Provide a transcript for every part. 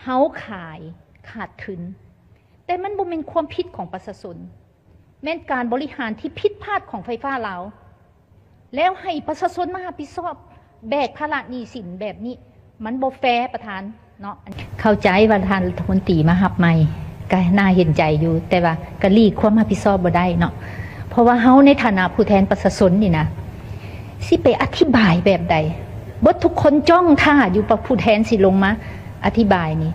ເຮົາຂາຍຂາດທຶນ, ແຕ່ມັນບໍ່ແມ່ນຄວາມຜິດຂອງປະຊາຊົນ, ແມ່ນການບໍລິຫານທີ່ຜິດພາດຂອງໄຟຟ້າລາວ, ແລ້ວໃຫ້ປະຊາຊົນມາຮັບຜິດຊອບ ແບກພາລະໜີ້ສິນແບບນີ້ ມັນບໍ່ແຟປະທານເນາະ. ເຂົ້າໃຈວ່າທ່ານລັດຖະມົນຕີມາຮັບໃໝ່ ກະໜ້າເຫັນໃຈຢູ່, ແຕ່ວ່າກະຫຼີກຄວາມຮັບຜິດຊອບບໍ່ໄດ້ເນາະ, ເພາະວ່າເຮົາໃນຖານະຜູ້ແທນປະຊາຊົນນີ້ນະ ຊິໄປອະທິບາຍແບບໃດ? ເບິດທຸກຄົນຈ້ອງຖ້າຢູ່ວ່າຜູ້ແທນຊິລົງມາອະທິບາຍນີ້.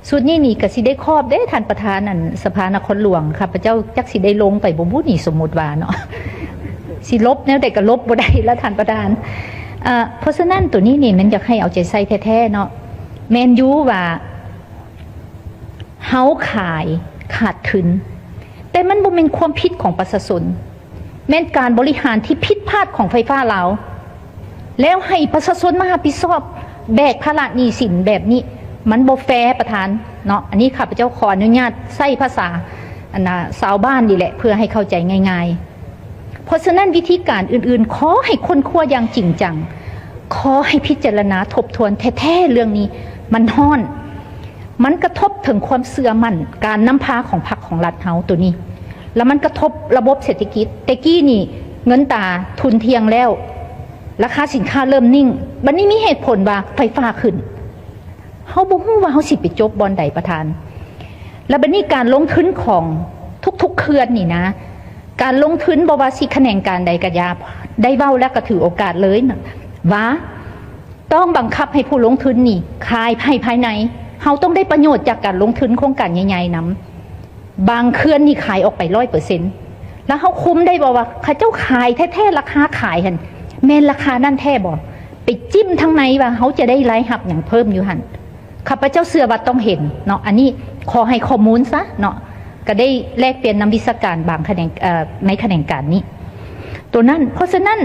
ຊຸດນີ້ນີ້ກະຊິໄດ້ຂອບເດ້ທ່ານປະທານ ອັນສະພານະຄອນຫຼວງ, ຂ້າພະເຈົ້າຈັກຊິໄດ້ລົງໄປບໍ່ບຸນີ້ ສົມມຸດວ່າເນາະ, ຊິຫຼົບແນວໃດກະຫຼົບບໍ່ໄດ້ລະທ່ານປະທານ. ເອີ ເພາະສະນັ້ນໂຕນີ້ນີ້ແມ່ນຢາກໃຫ້ເອົາໃຈໃສ່ແທ້ໆເນາະ, ແມ່ນຢູ່ວ່າເຮົາຂາຍຂາດທຶນ, ແຕ່ມັນບໍ່ແມ່ນຄວາມຜິດຂອງປະຊາຊົນ, ແມ່ນການບໍລິຫານທີ່ຜິດພາດຂອງໄຟຟ້າລາວ, ແລ້ວໃຫ້ປະຊາຊົນມາຮັບຜິດຊອບ ແບກພາລະໜີ້ສິນແບບນີ້ ມັນບໍ່ແຟປະທານເນາະ. ອັນນີ້ຂ້າພະເຈົ້າຂໍອະນຸຍາດໃຊ້ພາສາ ອັນນາ ຊາວບ້ານນີ້ແຫຼະ ເພື່ອໃຫ້ເຂົ້າໃຈງ່າຍໆ. ເພາະສະນັ້ນ ວິທີການອື່ນໆ ຂໍໃຫ້ຄົ້ນຄວ້າຢ່າງຈິງຈັງ, ຂໍໃຫ້ພິຈາລະນາທົບທວນແທ້ໆ ເລື່ອງນີ້ມັນຮ້ອນ, ມັນກະທົບເຖິງຄວາມເຊື່ອໝັ້ນການນຳພາຂອງພັກຂອງລັດເຮົາໂຕນີ້, ແລ້ວມັນກະທົບລະບົບເສດຖະກິດ. ແຕ່ກີ້ນີ້ເງິນຕາທຸນທ່ຽງແລ້ວ, ລາຄາສິນຄ້າເລີ່ມນິ່ງ, ບັດນີ້ມີເຫດຜົນວ່າໄຟຟ້າຂຶ້ນ. ເຮົາບໍ່ຮູ້ວ່າເຮົາຊິໄປຈົບບ່ອນໃດປະທານ. ແລ້ວບັດນີ້ການລົງທຶນຂອງທຸກໆເຂື່ອນນີ້ນະ, ການລົງທຶນບໍ່ວ່າຊິຂະແໜງການໃດກະຢ່າ, ໄດ້ເວົ້າແລ້ວກະຖືໂອກາດເລີຍນະ ວ່າຕ້ອງບັງຄັບໃຫ້ຜູ້ລົງທຶນນີ້ຂາຍໃຫ້ພາຍໃນ, ເຮົາຕ້ອງໄດ້ປະໂຫຍດຈາກການລົງທຶນໂຄງການໃຫຍ່ໆນຳ. ບາງເຂື່ອນນີ້ຂາຍອອກໄປຮ້ອຍເປີເຊັນ ແລ້ວເຮົາຄຸມໄດ້ບໍ່ວ່າເຂົາເຈົ້າຂາຍແທ້ໆ ລາຄາຂາຍຫັ້ນແມ່ນລາຄານັ້ນແທ້ບໍ່? ໄປຈິ້ມທາງໃນວ່າເຮົາຈະໄດ້ລາຍຮັບຫຍັງເພີ່ມຢູ່ຫັ້ນ. ຂ້າພະເຈົ້າເຊື່ອວ່າຕ້ອງເຫັນເນາະ, ອັນນີ້ຂໍໃຫ້ຂໍ້ມູນຊະເນາະ, ກະໄດ້ແລກປ່ຽນນຳວິຊາການບາງຂະແໜງ ເອີ ໃນຂະແໜງການນີ້ ໂຕນັ້ນ. ເພາະສະນັ້ນ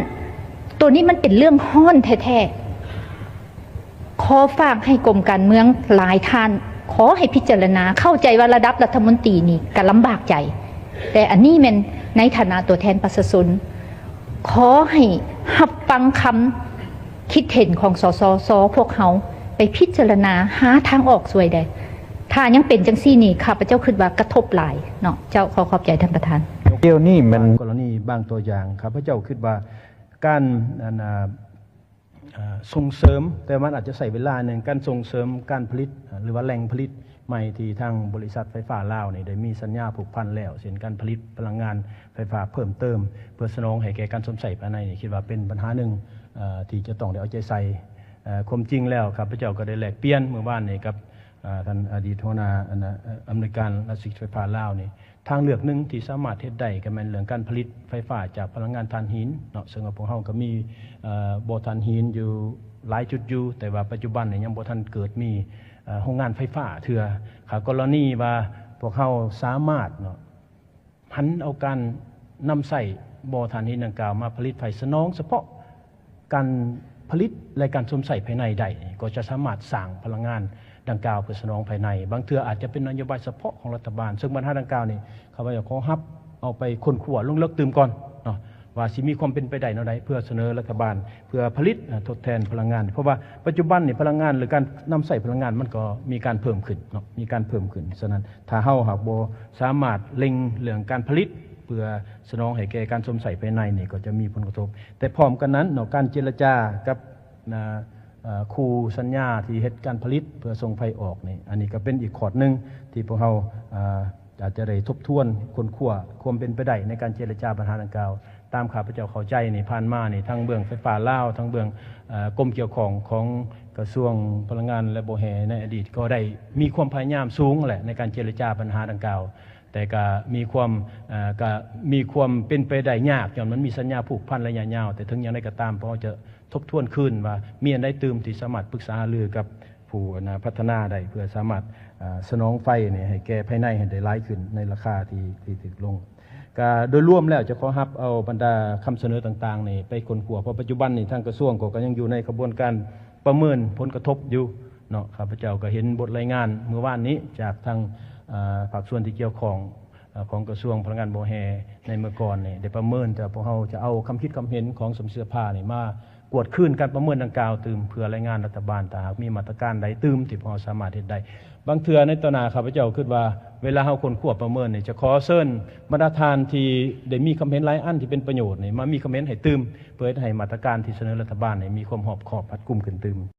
ໂຕນີ້ມັນເປັນເລື່ອງຮ້ອນແທ້ໆ. ຂໍຝາກໃຫ້ກົມການເມືອງຫຼາຍທ່ານ ຂໍໃຫ້ພິຈາລະນາ, ເຂົ້າໃຈວ່າລະດັບລັດຖະມົນຕີນີ້ກະລຳບາກໃຈ, ແຕ່ອັນນີ້ແມ່ນໃນຖານະຕົວແທນປະຊາຊົນ, ຂໍໃຫ້ຮັບຟັງຄຳຄິດເຫັນຂອງ ສສຊ ພວກເຮົາ ໄປພິຈາລະນາຫາທາງອອກຊ່ວຍແດ່. ຖ້າຍັງເປັນຈັ່ງຊີ້ນີ້ ຂ້າພະເຈົ້າຄິດວ່າກະທົບຫຼາຍເນາະ. ເຈົ້າ ຂໍຂອບໃຈທ່ານປະທານ. ດຽວນີ້ແມ່ນກໍລະນີບາງຕົວຢ່າງ, ຂ້າພະເຈົ້າຄິດວ່າການ ອັນ ອ່າ ອ່າ ສົ່ງເສີມ, ແຕ່ມັນອາດຈະໃຊ້ເວລາໜຶ່ງ, ການສົ່ງເສີມການຜະລິດ ຫຼືວ່າແຫຼ່ງຜະລິດໃໝ່ທີ່ທາງບໍລິສັດໄຟຟ້າລາວນີ້ໄດ້ມີສັນຍາຜູກພັນແລ້ວ, ເຊັ່ນ ການຜະລິດພະລັງງານໄຟຟ້າເພີ່ມເຕີມ ເພື່ອສະໜອງໃຫ້ແກ່ການຊົມໃຊ້ພາຍໃນນີ້ ຄິດວ່າເປັນບັນຫາໜຶ່ງ ເອີ ທີ່ຈະຕ້ອງໄດ້ເອົາໃຈໃສ່. ເອີ ຄວາມຈິງແລ້ວ ຂ້າພະເຈົ້າກໍໄດ້ແລກປ່ຽນມື້ວານນີ້ກັບ ອ່າ ທ່ານອະດີດຫົວໜ້າ ອັນ ອຳນວຍການລັດວິສາຫະກິດໄຟຟ້າລາວນີ້, ທາງເລືອກໜຶ່ງທີ່ສາມາດເຮັດໄດ້ກໍແມ່ນເລື່ອງການຜະລິດໄຟຟ້າຈາກພະລັງງານຖ່ານຫີນເນາະ, ເຊິ່ງວ່າພວກເຮົາກໍມີ ເອີ ບໍ່ຖ່ານຫີນຢູ່ຫຼາຍຈຸດຢູ່, ແຕ່ວ່າປັດຈຸບັນນີ້ຍັງບໍ່ທັນເກີດມີ ເອີ ໂຮງງານໄຟຟ້າເທື່ອ. ຖ້າກໍລະນີວ່າພວກເຮົາສາມາດເນາະ ຫັນເອົາການນຳໃຊ້ບໍ່ຖ່ານຫີນດັ່ງກ່າວມາຜະລິດໄຟສະໜອງສະເພາະການຜະລິດ ແລະ ການຊົມໃຊ້ພາຍໃນໄດ້, ກໍຈະສາມາດສ້າງພະລັງງານດັ່ງກ່າວເພື່ອສະໜອງພາຍໃນ. ບາງເທື່ອອາດຈະເປັນນະໂຍບາຍສະເພາະຂອງລັດຖະບານ, ເຊິ່ງບັນຫາດັ່ງກ່າວນີ້ ຂ້າພະເຈົ້າຂໍຮັບເອົາໄປຄົ້ນຄວ້າລົງເລິກຕື່ມກ່ອນເນາະ ວ່າຊິມີຄວາມເປັນໄປໄດ້ແນວໃດ ເພື່ອສະເໜີລັດຖະບານ ເພື່ອຜະລິດ ເອີ ທົດແທນພະລັງງານ, ເພາະວ່າປັດຈຸບັນນີ້ພະລັງງານ ຫຼື ການນຳໃຊ້ພະລັງງານມັນກໍມີການເພີ່ມຂຶ້ນເນາະ, ມີການເພີ່ມຂຶ້ນ. ສະນັ້ນ ຖ້າເຮົາຫາກບໍ່ສາມາດເລັ່ງເລື່ອງການຜະລິດ ເພື່ອສະໜອງໃຫ້ແກ່ການຊົມໃຊ້ພາຍໃນນີ້ ກໍຈະມີຜົນກະທົບ. ແຕ່ພ້ອມກັນນັ້ນເນາະ ການເຈລະຈາກັບ ນະ ເອີ ຄູ່ສັນຍາທີ່ເຮັດການຜະລິດເພື່ອສົ່ງໄຟອອກນີ້ ອັນນີ້ກໍເປັນອີກຂອດໜຶ່ງທີ່ພວກເຮົາ ເອີ ອາດຈະໄດ້ທົບທວນຄົ້ນຄວ້າຄວາມເປັນໄປໄດ້ໃນການເຈລະຈາບັນຫາດັ່ງກ່າວ. ຕາມຂ້າພະເຈົ້າເຂົ້າໃຈນີ້ ຜ່ານມານີ້ ທັງເບື້ອງໄຟຟ້າລາວ ທັງເບື້ອງ ເອີ ກົມກ່ຽວຂ້ອງຂອງກະຊວງພະລັງງານ ແລະ ບໍ່ແຮ່ໃນອະດີດ ກໍໄດ້ມີຄວາມພະຍາຍາມສູງແຫຼະໃນການເຈລະຈາບັນຫາດັ່ງກ່າວ, ແຕ່ກະມີຄວາມ ເອີ ກະມີຄວາມເປັນໄປໄດ້ຍາກ ຍ້ອນມັນມີສັນຍາຜູກພັນໄລຍະຍາວ. ແຕ່ເຖິງຢ່າງໃດກໍຕາມ ພວກເຮົາຈະ ທົບທວນຄືນວ່າມີອັນໃດຕື່ມທີ່ສາມາດປຶກສາຫາລືກັບຜູ້ ອັນນາ ພັດທະນາໄດ້ ເພື່ອສາມາດ ອາ ສະໜອງໄຟນີ້ໃຫ້ແກ່ພາຍໃນໃຫ້ໄດ້ຫຼາຍຂຶ້ນໃນລາຄາທີ່ ທີ່ຖືກລົງ. ກະໂດຍລວມແລ້ວຈະຂໍຮັບເອົາບັນດາຄຳສະເໜີຕ່າງໆນີ້ໄປຄົ້ນຄວ້າ, ເພາະປັດຈຸບັນນີ້ທາງກະຊວງກໍ ກໍຍັງຢູ່ໃນຂະບວນການປະເມີນຜົນກະທົບຢູ່ເນາະ. ຂ້າພະເຈົ້າກໍເຫັນບົດລາຍງານມື້ວານນີ້ຈາກທາງ ອາ ພາກສ່ວນທີ່ກ່ຽວຂ້ອງ ອາ ຂອງກະຊວງພະລັງງານບໍ່ແຮ່ໃນເມື່ອກ່ອນນີ້ໄດ້ປະເມີນ, ແຕ່ພວກເຮົາຈະເອົາຄຳຄິດຄຳເຫັນຂອງສະມາຊິກສະພານີ້ມາ ກວດຄືນການປະເມີນດັ່ງກ່າວຕື່ມ ເພື່ອລາຍງານລັດຖະບານ ຖ້າຫາກມີມາດຕະການໃດຕື່ມທີ່ພວກເຮົາສາມາດເຮັດໄດ້. ບາງເທື່ອໃນຕໍ່ໜ້າ ຂ້າພະເຈົ້າຄິດວ່າ ເວລາເຮົາຄົ້ນຄວ້າປະເມີນນີ້ ຈະຂໍເຊີນບັນດາທ່ານທີ່ໄດ້ມີຄຳເຫັນຫຼາຍອັນທີ່ເປັນປະໂຫຍດນີ້ ມາມີຄຳເຫັນໃຫ້ຕື່ມ ເພື່ອເຮັດໃຫ້ມາດຕະການທີ່ສະເໜີລັດຖະບານນີ້ມີຄວາມຮອບຄອບຮັດກຸມຂຶ້ນຕື່ມ.